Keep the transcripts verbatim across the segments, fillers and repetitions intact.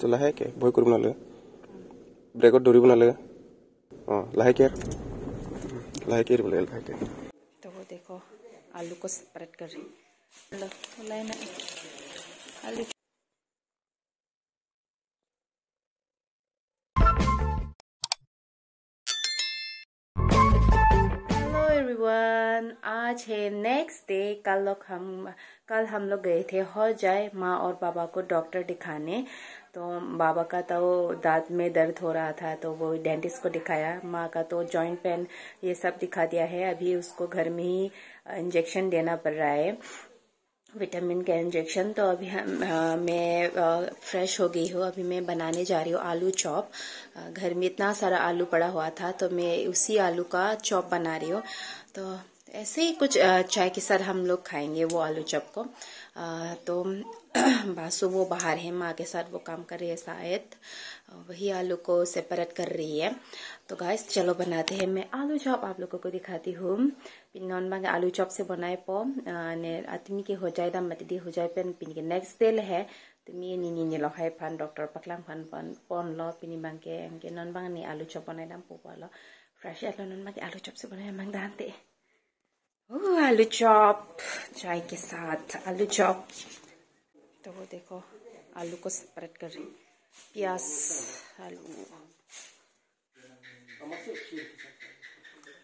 তো লাহেকে ভয় কৰিব নালাগে। ব্ৰেকত দৌৰিব নালাগে। অ, লাহেকে আৰু। লাহেকে এৰিব লাগে, লাহেকে। तो वो देखो, आलू को सेपरेट कर रही। लो, लाई ना। आलू। हेलो एवरीवन, आज है नेक्स्ट डे। कल लोग हम कल हम लोग गए थे होजाई, माँ और पापा को डॉक्टर दिखाने। तो पापा का तो दांत में दर्द हो रहा था, तो वो डेंटिस्ट को दिखाया। माँ का तो जॉइंट पेन, ये सब दिखा दिया है। अभी उसको घर में ही इंजेक्शन देना पड़ रहा है, विटामिन का इंजेक्शन। तो अभी हम, अ, मैं, अ, फ्रेश हो गई हूँ। अभी मैं बनाने जा रही हूँ आलू चॉप। अ, घर में इतना सारा आलू पड़ा हुआ था, तो मैं उसी आलू का चॉप बना रही हूँ। तो ऐसे ही कुछ, अ, चाय के साथ हम लोग खाएंगे वो आलू चॉप को। अ, तो बासु वो बाहर है, माँ के साथ वो काम कर रही है शायद। अ, वही आलू को सेपरेट कर रही है। तो गाइस, चलो बनाते हैं, मैं आलू चॉप आप लोगों को दिखाती हूँ। Pini non abang ke alu chop si bonaipo, ah, ne atimi ke hojai dam mati di, hojai pen pini ke next day le he, tumi ne ne ne lo hai phan doctor paklang phan pon, ponlo, pini abang ke, ke non abang ne alu chop bonai dampo pulo. Fresh lo, non abang ke alu chop si bonai abang dante. Oh, आलू चॉप, चाय के साथ आलू चॉप। तो वो देखो, आलू को सेपरेट कर रही, प्याज, आलू।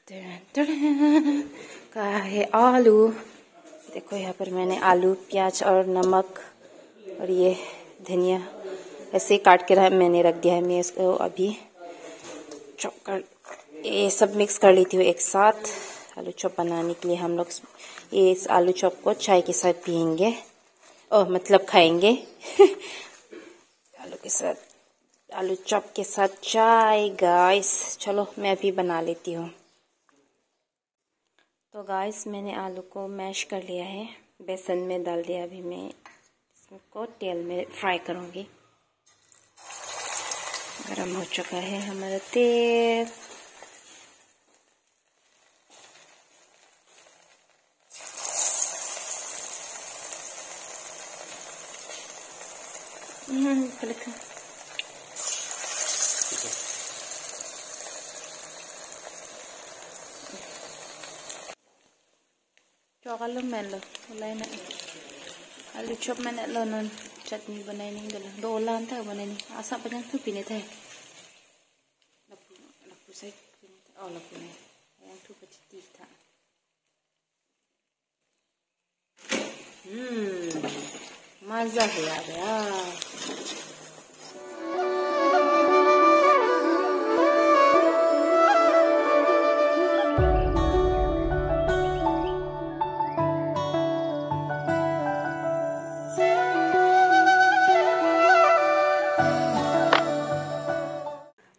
टेन, टेन, का है आलू। देखो, यहाँ पर मैंने आलू, प्याज और नमक और ये धनिया ऐसे ही काट के रहा, मैंने रख दिया है। मैं इसको अभी चॉप कर, ये सब मिक्स कर लेती हूँ एक साथ। आलू चॉप बनाने के लिए हम लोग ये इस आलू चॉप को चाय के साथ पियेंगे, ओ, मतलब खाएंगे। आलू के साथ, आलू चॉप के साथ चाय, गाइस। चलो, मैं अभी बना लेती हूँ। तो गाइस, मैंने आलू को मैश कर लिया है, बेसन में डाल दिया। अभी मैं इसको तेल में फ्राई करूँगी। गरम हो चुका है हमारा तेल। Hmm, balik na. Chok alu menlo, ulai na. Alu chop menlo non, chutney bonai ni dolo. Dolan ta bonai ni. Asa pajangthu pine ta. Lapu, lapu sai pine ta. Oh, lapu nai. Pajangthu pachiti ta. Hmm, मजा ही आ गया।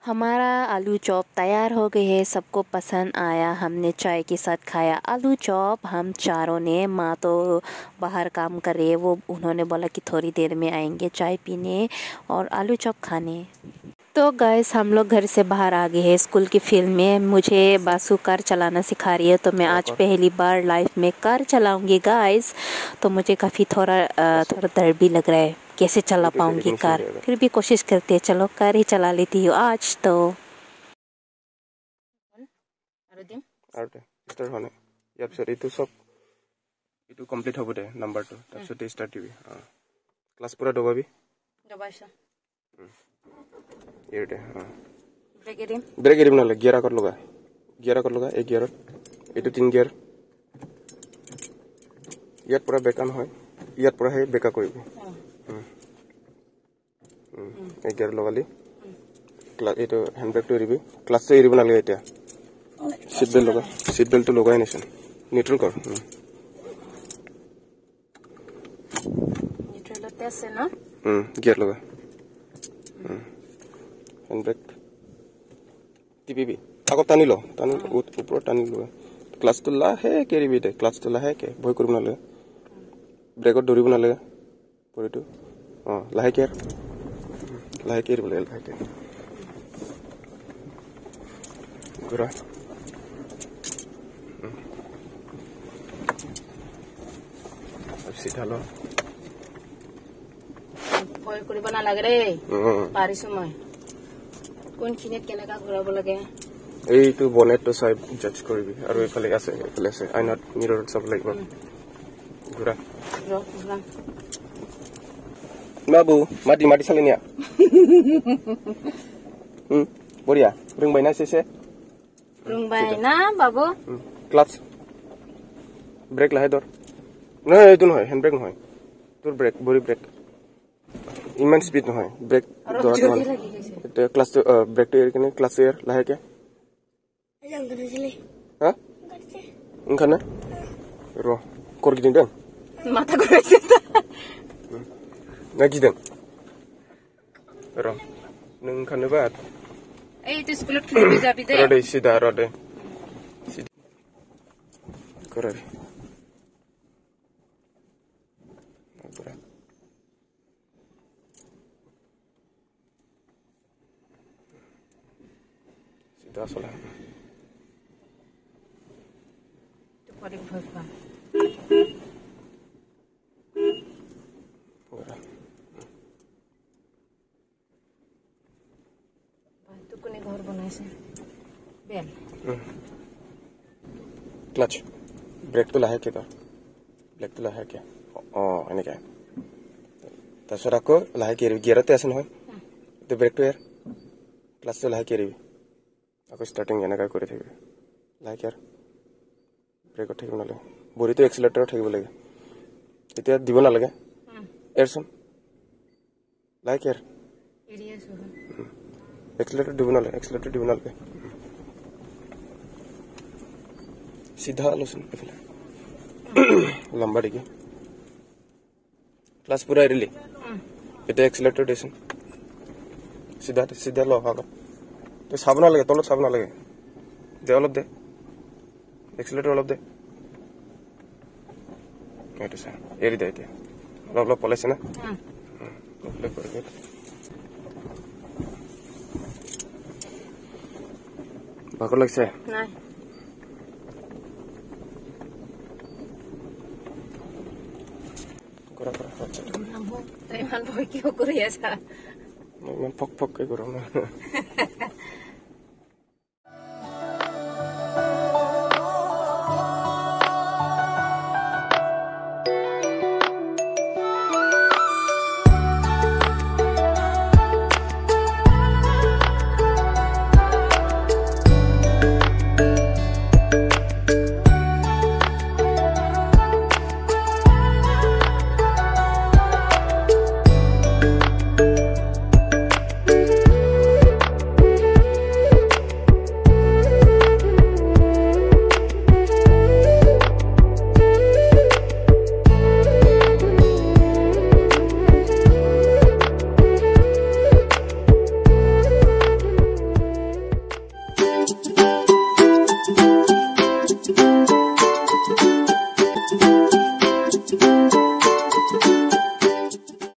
हमारा आलू चॉप तैयार हो गई है, सबको पसंद आया। हमने चाय के साथ खाया आलू चॉप, हम चारों ने। माँ तो बाहर काम कर रही है, वो, उन्होंने बोला कि थोड़ी देर में आएंगे चाय पीने और आलू चॉप खाने। तो गाइस, हम लोग घर से बाहर आ गए हैं स्कूल की फील्ड में। मुझे बासु कार चलाना सिखा रही है, तो मैं आज पहली बार लाइफ में कार चलाऊंगी गाइस। तो मुझे काफ़ी थोड़ा, अ, थोड़ा डर भी लग रहा है। कैसे चला पाऊंगी कार, फिर भी कोशिश करते हैं। चलो, कार ही चला लेती हूँ आज तो। আৰু দিম। আৰু দে, ষ্টাৰ্ট হোৱা নাই। ইয়াৰ পিছত এইটো চব, এইটো কমপ্লিট হ'ব দে, নাম্বাৰটো। তাৰপিছত ষ্টাৰ্ট দিবি। অ। ক্লাছ পুৰা দবাবি। দবাইছা। উম। এৰি দে, অ। ব্ৰেক এৰিম। ব্ৰেক এৰিব নালাগে, গিয়াৰ আগত লগা। গিয়াৰ আগত লগা, এই গিয়াৰত। এইটো তিন গিয়াৰ। ইয়াৰ পৰা বেকা নহয়, ইয়াৰ পৰাহে বেকা কৰিবি। অ। উম। উম। এই গিয়াৰ লগালি। ক্লা-, এইটো হেণ্ডব্ৰেকটো এৰিবি। ক্লাছটো এৰিব নালাগে এতিয়া। অ। চিট বেল্ট লগা। চিট বেল্টটো লগাই নাছিল। নিউট্ৰেল কৰ। উম। নিউট্ৰেলতে আছে ন? উম, গিয়াৰ লগা। উম। হেণ্ডব্ৰেক টিপিবি। আকৌ টানি ল, টানি ল, উম। উত-, ওপৰত টানি ল। ক্লাছটো লাহেকে এৰিবি দে, ক্লাছটো লাহেকে, ভয় কৰিব নালাগে। ব্ৰেকত দৌৰিব নালাগে। ভৰিটো। অ, লাহেকে আৰু। লাহেকে এৰিব লাগে, লাহেকে। ঘূৰা। উম। আৰু চিধা ল। ভয় কৰিব নালাগে দেই। উম। পাৰিছো মই। কোনখিনিত কেনেকা ঘূৰাব লাগে? এইটো বনেটটো চাই জাজ কৰিবি। আৰু এইফালে আছে, এইফালে আছে। আইনাত মিৰৰত চাব লাগিব। উম। ঘূৰা। ৰ, ঘূৰা। বাবু, মাটি, মাটি চালি নিয়া। উম, বঢ়িয়া। ৰুং বাইনা চেছে। ৰুং বাইনা, বাবু। উম, ক্লাচ। ব্ৰেক লাহে ধৰ। নহয়, এইটো নহয়, হেণ্ড ব্ৰেক নহয়। তোৰ ব্ৰেক, ভৰি ব্ৰেক। ইমান স্পীড নহয়, ব্ৰেক অলপ ধৰাটো জোৰে মানে। লাগি গৈছে। এতিয়া ক্লাচটো, আহ, ব্ৰেকটো এৰি কিনে ক্লাচটো এৰ লাহেকে। হা? ওখানে? ৰ, কৰি দিম দে। মাথা ঘূৰাইছে তাৰ। না কি দেন? ৰ, নং খানে বাদ। এইটো স্কুলত খেলিব যাবি দে। ৰ দে, চিধা, ৰ দে। চিধা। কৰে। চিধা চলা। টোপনি ভয় খোৱা। পুৰা। বাহ, এইটো কোনে ঘৰ বনাইছে? বেল। উম। ক্লাচ। ব্ৰেকটো লাহেকে ধৰ। ব্ৰেকটো লাহেকে। অ, অ, এনেকে। তাৰপিছত আকৌ লাহেকে এৰিবি। গিয়াৰতে আছে নহয়। উম। এইটো ব্ৰেকটো এৰ। ক্লাচটো লাহেকে এৰিবি। আকৌ ষ্টাৰ্টিং এনেকে কৰি থাকিবি। লাহেকে এৰ। ব্ৰেকত থাকিব নালাগে। ভৰিটো এক্সিলেটৰত থাকিব লাগে। এতিয়া দিব নালাগে। উম। এৰচোন। লাহেকে এৰ। এৰি আছো, হয়। এক্সিলেটৰ দিব নালাগে, এক্সিলেটৰ দিব নালাগে। চিধা লচোন এইফালে। লম্বা দেখি। ক্লাচ পুৰা এৰিলি? উম। এতিয়া এক্সিলেটৰ দেচোন। চিধা, চিধা ল আগত। তই চাব নালাগে, তলত চাব নালাগে। দে অলপ দে। এক্সিলেটৰ অলপ দে। এইটো চা, এৰি দে এতিয়া। অলপ অলপ পলাইছে না? উম। উম, অলপ অলপ কৰি দে। ভাগৰ লাগিছে? নাই। কৰা, কৰা, কৰা। তই ইমান ভয় কিয় কৰি আছা? মই ইমান ফক ফককে কৰোঁ না।